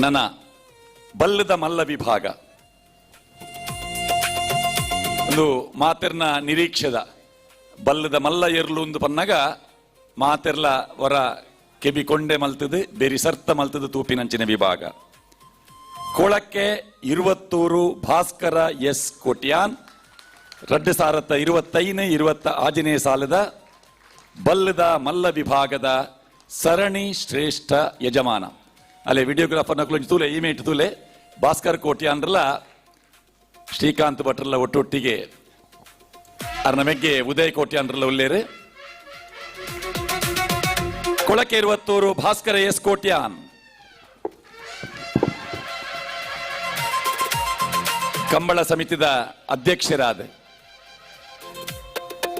ನನ ಬಲ್ಲದ ಮಲ್ಲ ವಿಭಾಗ ಒಂದು ಮಾತೆರ್ನ ನಿರೀಕ್ಷೆದ ಬಲ್ಲದ ಮಲ್ಲ ಎರ್ಲು ಒಂದು ಪನ್ನಗ ಮಾತೆರ್ಲ ವರ ಕೆಬಿ ಕೊಂಡೆ ಮಲ್ತದು ಬೇರಿ ಸರ್ತ ಮಲ್ತದು ತೂಪಿನಂಚಿನ ವಿಭಾಗ. ಕೊಳಕ್ಕೆ ಇರುವತ್ತೂರು ಭಾಸ್ಕರ ಎಸ್ ಕೋಟ್ಯಾನ್ 2025-26ನೇ ಸಾಲದ ಬಲ್ಲದ ಮಲ್ಲ ವಿಭಾಗದ ಸರಣಿ ಶ್ರೇಷ್ಠ ಯಜಮಾನ. ಅಲ್ಲೇ ವಿಡಿಯೋಗ್ರಾಫರ್ ನಕಲು ತೂಲೆ ಇಮೇಟ್ ತೂಲೆ ಭಾಸ್ಕರ್ ಕೋಟ್ಯಾನ್ರಲ್ಲ ಶ್ರೀಕಾಂತ್ ಭಟ್ರಲ್ಲ ಒಟ್ಟೊಟ್ಟಿಗೆ ಅರ್ನ ಮೆಗ್ಗೆ ಉದಯ್ ಕೋಟ್ಯಾನ್ರಲ್ಲ ಉಲ್ಲೇರು. ಕೊಳಕೆ ಇರುವತ್ತೂರು ಭಾಸ್ಕರ ಎಸ್ ಕೋಟ್ಯಾನ್. ಕಂಬಳ ಸಮಿತಿದ ಅಧ್ಯಕ್ಷರಾದ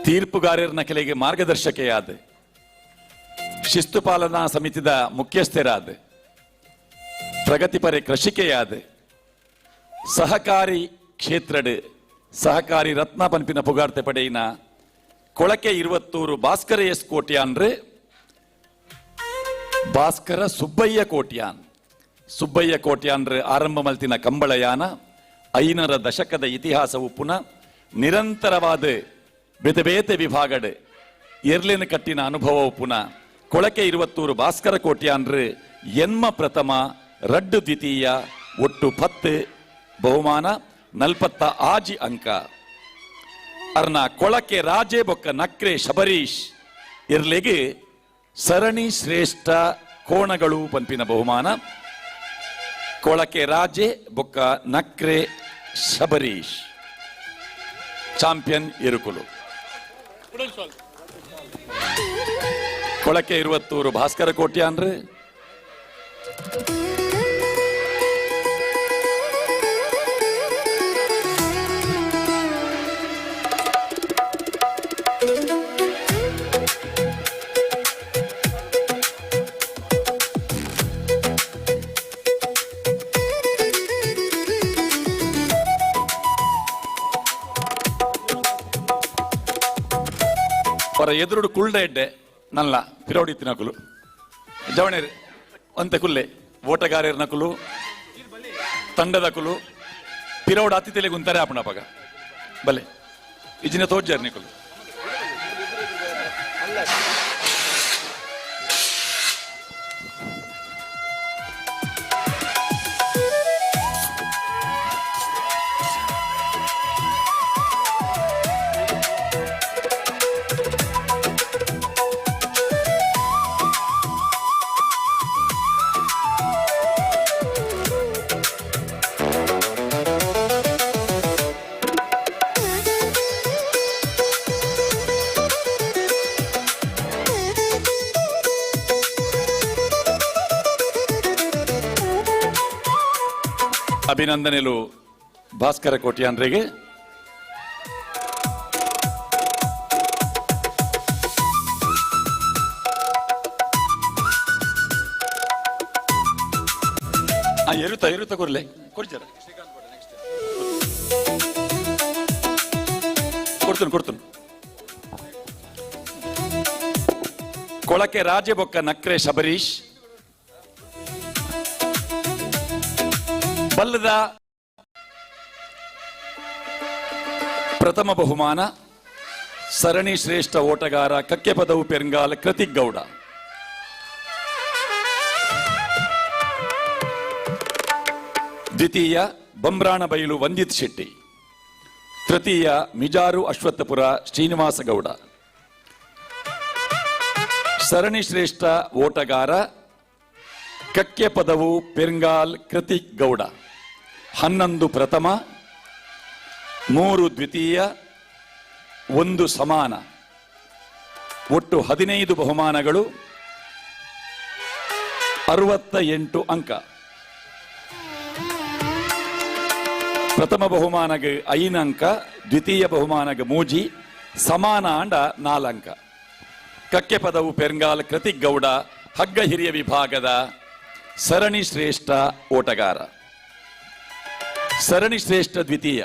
ತೀರ್ಪುಗಾರರನ ಕೆಲೆಗೆ ಮಾರ್ಗದರ್ಶಕೆಯಾದ ಶಿಸ್ತು ಪಾಲನಾ ಸಮಿತಿದ ಮುಖ್ಯಸ್ಥರಾದ ಪ್ರಗತಿಪರೆ ಕೃಷಿಕೆಯಾದ ಸಹಕಾರಿ ಕ್ಷೇತ್ರಡ್ ಸಹಕಾರಿ ರತ್ನ ಪನ್ಪಿನ ಪುಗಾರ್ತೆ ಪಡೆಯಿನ ಕೊಳಕೆ ಇರುವತ್ತೂರು ಭಾಸ್ಕರ ಎಸ್ ಕೋಟ್ಯಾನ್ರು ಭಾಸ್ಕರ ಸುಬ್ಬಯ್ಯ ಕೋಟ್ಯಾನ್. ಸುಬ್ಬಯ್ಯ ಕೋಟ್ಯಾನ್ರು ಆರಂಭ ಮಲ್ತಿನ ಕಂಬಳಯಾನ 5ರ ದಶಕದ ಇತಿಹಾಸವು ಪುನಃ ನಿರಂತರವಾದ ಬೇತೆ ಬೇತೆ ವಿಭಾಗಡ್ ಎರ್ಲಿನ ಕಟ್ಟಿನ ಅನುಭವವು ಪುನಃ ಕೊಳಕೆ ಇರುವತ್ತೂರು ಭಾಸ್ಕರ ಕೋಟ್ಯಾನ್ರು ಎನ್ಮ ಪ್ರಥಮ ರಡ್ಡು ದ್ವಿತೀಯ ಒಟ್ಟು 10 ಬಹುಮಾನ 46 ಅಂಕ. ಅರ್ನ ಕೊಳಕೆ ರಾಜೆ ಬೊಕ್ಕ ನಕ್ರೆ ಶಬರೀಶ್ ಇರ್ಲಿಗೆ ಸರಣಿ ಶ್ರೇಷ್ಠ ಕೋಣಗಳು ಪಂಪಿನ ಬಹುಮಾನ. ಕೊಳಕೆ ರಾಜೆ ಬೊಕ್ಕ ನಕ್ರೆ ಶಬರೀಶ್ ಚಾಂಪಿಯನ್ ಎರುಕುಲು. ಕೊಳಕೆ ಇರುವತ್ತೂರು ಭಾಸ್ಕರ ಕೋಟ್ಯಾನ್ರು ಅವರ ಎದುರುಡು ಕುಳ್ಳ ಎಡ್ಡೆ ನಲ್ಲ ಪಿರೋಡಿ ನಕುಲು ಜವಣೇರಿ ಒಂತೆ ಕುಲ್ಲೆ ಓಟಗಾರರ ನಕುಲು ತಂಡದ ಕುಲು ಪಿರೋಡ್ ಅತಿಥಿಲೆ ಗುಂತಾರೆ ಆಪಣ ಪಗ ಬಲೆ ಇಜಿನ ತೋಜ್ಜಾರ್ ನಿಕುಲು. ಅಭಿನಂದನೆಲು ಭಾಸ್ಕರ ಕೋಟ್ಯಾನ್ರಿಗೆ. ಎರುತ ಎರುತ ಕೊರ್ಲೆ ಕೊಡ್ಚಾರ ಕೊಡ್ತೇನೆ ಕೊಡ್ತೇನೆ. ಕೊಳಕೆ ರಾಜಬೊಕ್ಕ ನಕ್ರೆ ಶಬರೀಶ್ ಬಲ್ಲದ ಪ್ರಥಮ ಬಹುಮಾನ ಸರಣಿ ಶ್ರೇಷ್ಠ ಓಟಗಾರ ಕಕ್ಕೆಪದವು ಪೆರ್ಂಗಾಲ್ ಕೃತಿಕ್ ಗೌಡ. ದ್ವಿತೀಯ ಬಮ್ರಾಣಬೈಲು ವಂದಿತ್ ಶೆಟ್ಟಿ. ತೃತೀಯ ಮಿಜಾರು ಅಶ್ವತ್ಥಪುರ ಶ್ರೀನಿವಾಸ ಗೌಡ. ಸರಣಿ ಶ್ರೇಷ್ಠ ಓಟಗಾರ ಕಕ್ಕೆಪದವು ಪೆರ್ಂಗಾಲ್ ಕೃತಿಕ್ ಗೌಡ. 11 ಪ್ರಥಮ, 3 ದ್ವಿತೀಯ, 1 ಸಮಾನ, ಒಟ್ಟು 15 ಬಹುಮಾನಗಳು, 68 ಅಂಕ. ಪ್ರಥಮ ಬಹುಮಾನಗೆ 5 ಅಂಕ, ದ್ವಿತೀಯ ಬಹುಮಾನಗೆ 3, ಸಮಾನ ಅಂಡ 4 ಅಂಕ. ಕಕ್ಕೆಪದವು ಪೆರ್ಂಗಾಲ್ ಕೃತಿಕ್ ಗೌಡ ಹಗ್ಗ ಹಿರಿಯ ವಿಭಾಗದ ಸರಣಿ ಶ್ರೇಷ್ಠ ಓಟಗಾರ. ಸರಣಿ ಶ್ರೇಷ್ಠ ದ್ವಿತೀಯ